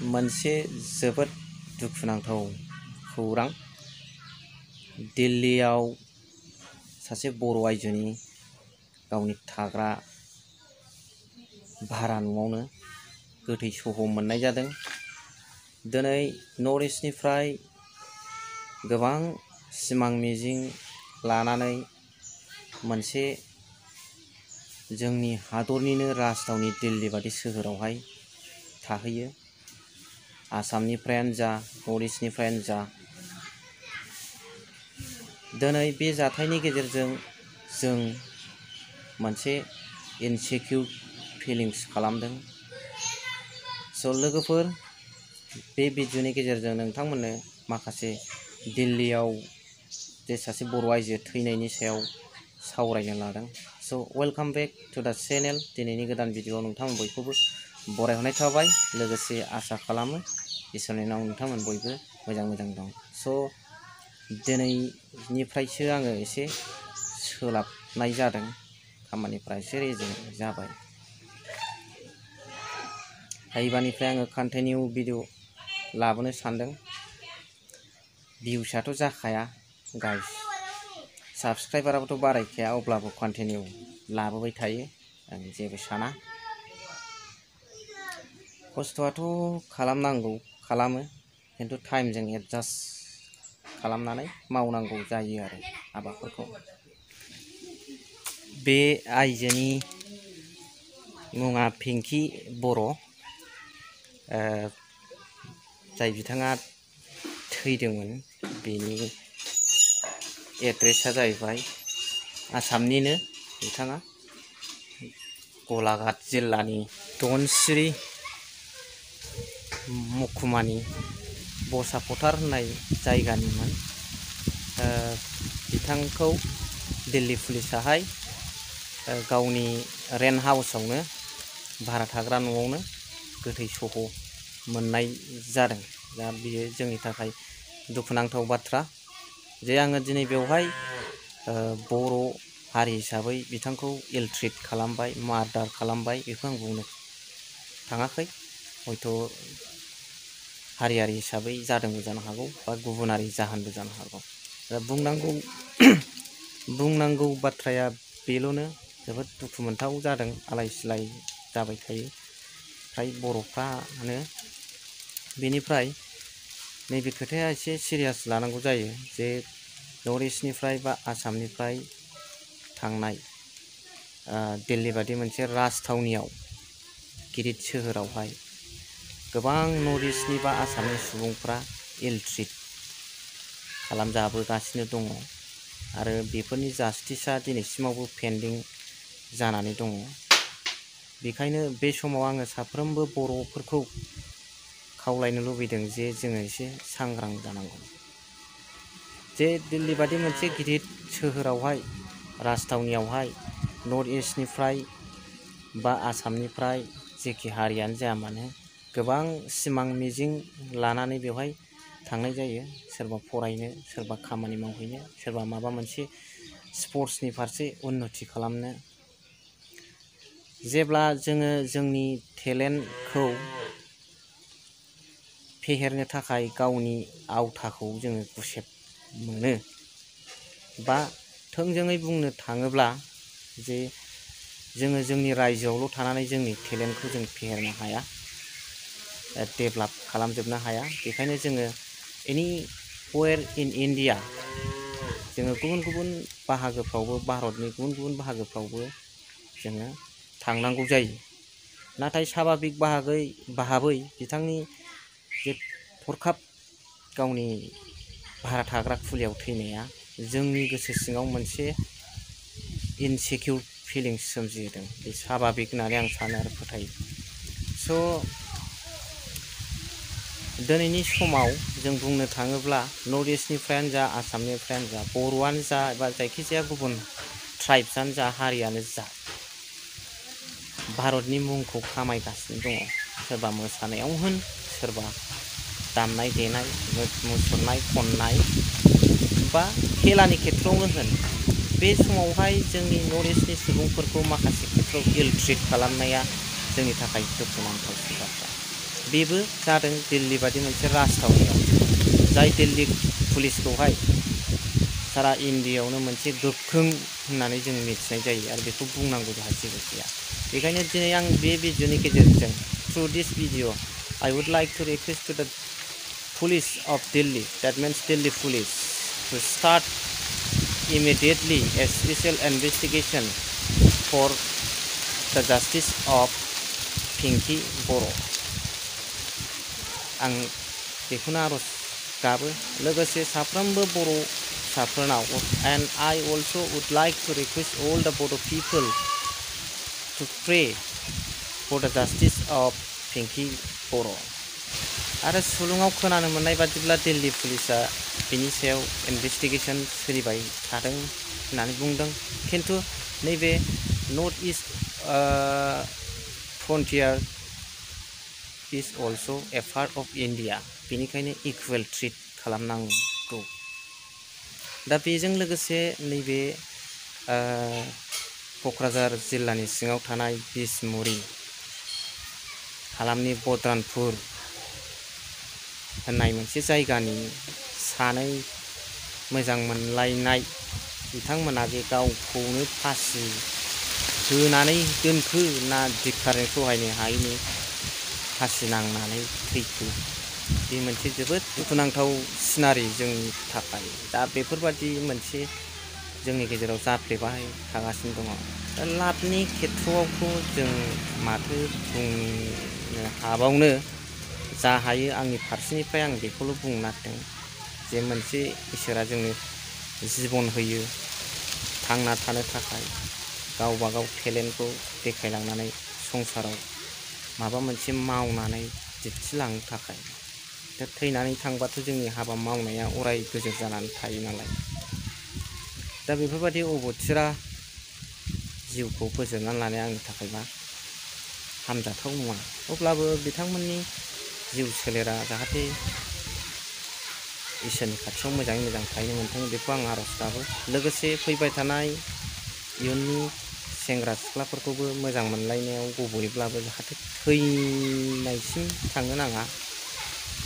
मोनसे जोबोद दुखुनांथाव खौरां। दिल्लीयाव सासे बर' आइजोनि गावनि थाग्रा भारा न'आवनो गोथै सह मोननाय जादों। दिनै नर्थ इस्टनिफ्राय गोबां सिमां मिजिं लानानै मोनसे जोंनि हादरनिनो राजधानी दिल्ली बादि सोहोरावहाय थाहैयो। आसामनिफ्रायानो जा नर्थ इस्टनिफ्रायानो जा दिनै बे जाथायनि गेजेरजों जों मोनसे इनसिकिउर फिलिंस खालामदों। लोगोफोर, बे भिडिअनि गेजेरजों नोंथांमोननो माखासे दिल्लीयाव जे सासे बर' आइजो थैनायनि सायाव सावरायनो लादों। वेलकाम बेक टु दा चेनेल। दिनैनि गोदान भिडिअआव नोंथांमोन बयखौबो बरायहरनाय थाबाय। लोगोसे आसा खालामो इसोरनि नामाव नोंथांमोन बयबो मोजां दं। दिनैनिफ्रायसो आङो एसे सोलाबनाय जादों, खामानिफ्रा एसे रेजें जाबाय। हायोबानिफ्राय आङो कन्टिनिउ भिडिअ लाबोनो सानदों। भिउसआथ' जाखाया गाइस, साबसक्राइबाराबोथ' बारायखाया, अब्लाबो कन्टिनिउ लाबोबाय थायो, आं जेबो साना। खस्थ'आथ' खालामनांगौ खालामो, खिन्थु टाइमजों एडजास्ट खालामनानै मावनांगौ जायो आरो हाबाफोरखौ। बे आइजोनि मुङा पिंकि बर'। जाय बिथाङा थैदोंमोन बेनि एड्रेसा जाहैबाय आसामनिनो बिथाङा गलाघाट जिल्लानि धनसिरि महकुमानि बसाफथार होननाय जायगानिमोन। बिथांखौ दिल्ली पुलिसाहाय गावनि रेन्ट हाउसावनो भारा थाग्रा न'आवनो गोथै सह मोननाय जादों। दा बियो जोंनि थाखाय दुखुनांथाव बाथ्रा जे आङो दिनै बेवहाय बर' हारि हिसाबै बिथांखौ इल ट्रिट खालामबाय, मार्डार खालामबाय, बेखौ आं बुंनो थाङाखै। हयथ' हारियारि हिसाबै जादोंबो जानो हागौ, बा गुबुनारि जाहोनबो जानो हागौ। दा बुंनांगौ बाथ्राया बेल'नो, जोबोद दुखु मोनथाव जादों। आलाय सिलाय जाबाय थायो फ्राय बर'फ्रानो। बेनिफ्राय नैबे खोथाया एसे सिरियास लानांगौ जायो जे नर्थ इस्टनिफ्राय बा आसामनिफ्राय थांनाय दिल्ली बादि मोनसे राजथावनियाव, गिदिर सोहोरावहाय गोबां नर्थ इस्टनि बा आसामनि सुबुंफ्रा इल ट्रिट खालामजाबोगासिनो दङ आरो बेफोरनि जास्टिसआ दिनैसिमावबो पेन्डिं जानानै दङ। बेखायनो बे समाव आङो साफ्रोमबो बर'फोरखौ खावलायनो लुबैदों जे जोङो एसे सांग्रां जानांगौ। जे दिल्ली बादि मोनसे गिदिर सोहोरावहाय, राजथावनियावहाय नर्थ इस्टनिफ्राय बा आसामनिफ्राय जेखि हारियानो जाया मानो गोबां सिमां मिजिं लानानै बेवहाय थांनाय जायो। सोरबा फरायनो, सोरबा खामानि मावहैनो, सोरबा माबा मोनसे स्पर्ट्सनि फारसे उन्नति खालामनो। जेब्ला जोङो जोंनि टेलेन्टखौ फेहेरनो थाखाय गावनि आवथाखौ जोङो गुसेब मोनो, बा थोंजोङै बुंनो थाङोब्ला जे जोङो जोंनि रायजोआवल' थानानै जोंनि टेलेन्टखौ जों फेहेरनो हाया, डेभेलप खालामजोबनो हाया। बेखायनो जोङो एनिवेर इन इन्डिया, जोङो गुबुन गुबुन बाहागोफ्रावबो, भारतनि गुबुन गुबुन बाहागोफ्रावबो जोङो थांनांगौ जायो। नाथाय साभाबिक भाबै बिथांनि जे हरखाब गावनि भारा थाग्रा खुलियाव थैनाया जोंनि गोसो सिङाव मोनसे इनसिकिउर फिलिंस सोमजिहोदों। बे साभाबिक होननानै आं सानो आरो फोथायो। दिनैनि समाव जों बुंनो थाङोब्ला नर्थ इस्टनिफ्रायानो जा, आसामनिफ्रायानो जा, बर'आनो जा, एबा जायखिजाया गुबुन ट्राइब्सआनो जा, हारियानो जा, भारतनि मुंखौ खामायगासिनो दङ। सोरबा मोसानायाव होन, सोरबा दामनाय देनाय, मुसुरनाय खननाय, बा खेलानि खेथ्रआवनो होन। बे समावहाय जोंनि नर्थ इस्टनि सुबुंफोरखौ माखासे खेथ्रआव इल ट्रिट खालामनाया जोंनि थाखाय दुखुनांथाव बाथ्रा। बेबो जादों दिल्ली बादि मोनसे राजथावनियाव, जाय दिल्ली पुलिसखौहाय सारा इन्डियायावनो मोनसे गोख्रों होननानै जों मिथिनाय जायो आरो बेखौ बुंनांगौ जोंहा जेबो गैया। बेखायनो दिनै आं बे भिडिअनि गेजेरजों through this video I would like to request to the police of Delhi, that means Delhi police, to start immediately a special investigation for the justice of Pinky Boro। आं बेखौनो आरज गाबो लोगोसे साफ्रोमबो बर'साफोरनाव, and I also would like to request all the Bodo people to pray for the justice of Pinky Boro। आरो सुलुङाव खोनानो मोननाय बादिब्ला दिल्ली पुलिसा बिनि सायाव इनभेस्टिगेसन सोलिबाय थादों होननानै बुंदों, खिन्थु नैबे north east frontier is also A part of India, बेनिखायनो इकुवेल ट्रिट खालामनांगौ। दा बेजों लोगोसे नैबे क'क्राझार जिल्लानि सिङाव थानाय बिसमुरि हालामनि बद्रानपुर होननाय मोनसे जायगानि सानै मोजां मोनलायनाय बिथांमोना जे गावखौनो फासि होनानै दोनखो ना धिक्कारजों सहायनो हायैनि फासि नांनानै थैखो, बे मोनसे जोबोद दुखुनांथाव सिनारि जोंनि थाखाय। दा बेफोरबादि मोनसे जोंनि गेजेराव जाफ्लेबाय थागासिनो दङ। दा लाबनि खेथ्रआवथ' जों माथो बुंनो हाबावनो, जा हायो आंनि फारसेनिफ्राय आं बेखौल' बुंनो नागिरदों जे मोनसे इसोरा जोंनो जिबन होयो थांना थानो थाखाय, गावबा गाव टेलेन्टखौ देखायलांनानै संसाराव माबा मोनसे मावनानै दिन्थिलांनो थाखाय। दा थैनानै थांबाथ' जोंनि हाबा मावनाया अराय गोजोर जानानै थायो नालाय। दा बेफोरबायदि अबथिरा जिउखौ फोजोबनानै लानाया आंनि थाखायबा हामजाथाव नङा। अब्लाबो बिथांमोननि जिउ सोलेरा जाहाथे इसोरनि खाथियाव मोजाङै मोजां थाहैनो मोन्थों, बेखौ आं आरज गाबो। लोगोसे फैबाय थानाय इयुननि सेंग्रा सिख्लाफोरखौबो मोजां मोनलायनायाव गब'योब्लाबो जाहाथे थैनायसिम थांनो नाङा,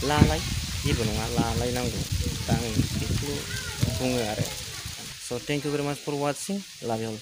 लालाय जेबो नङा लालायनांगौ। दा आं बेखौ बुङो आरो। स' थेंक इउ भेरि माच फर वाचिं, लाभ इउ अल।